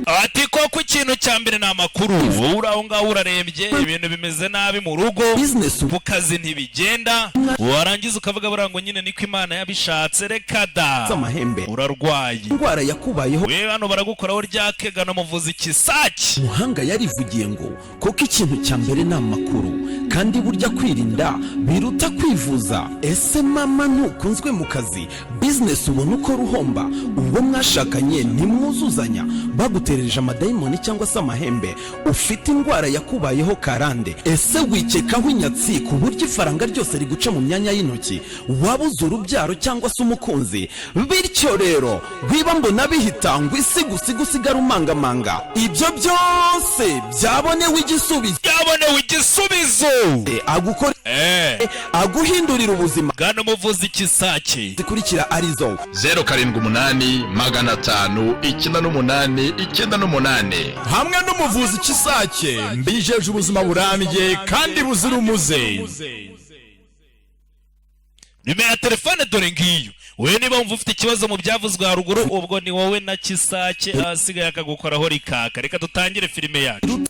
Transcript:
Ati koko ikintu cya mbere ni amakuru. Wowe uri aho ngaho urarembye, ibintu bimeze nabi mu rugo, Business mu kazi ntibigenda, warangiza ukavuga buriya ngo nyine niko Imana yabishatse. Reka da! Z'amahembe. Urarwaye. Indwara yakubayeho. We hano baragukoraho ryakegana muvuza ikisake. Umuhanga yarivugiye ngo koko ikintu cya mbere ni amakuru, kandi burya kwirinda biruta kwivuza. Ese mama, ntukunzwe mu kazi? Business ubona ukora uhomba? Uwo mwashakanye ntimwuzuzanya? Baguterereje amadayimoni cyangwa se amahembe? Ufite indwara yakubayeho karande? Ese wikekaho inyatsi ku buryo ifaranga ryose riguca mu myanya y'intoki? Wabuze urubyaro cyangwa se umukunzi? Bityo rero wiba mbona bihita ngo isi gusiga usigara umangamanga. Ibyo byose byabonewe igisubizo. Byabonewe igisubizo. Agukora, aguhindurira ubuzima. Gana umuvuzi ikisake. Zikurikira arizo: 078 500 98 98. Hamwe n'umuvuzi Kisake, mbijeje ubuzima burambye kandi buzira umuze. Nimero ya telefone dore ngiyo. Wowe niba wumva ufite ikibazo mu byavuzwe haruguru, ubwo ni wowe na Kisake, ahasigaye akagukoraho rikaka. Reka dutangire filime yacu.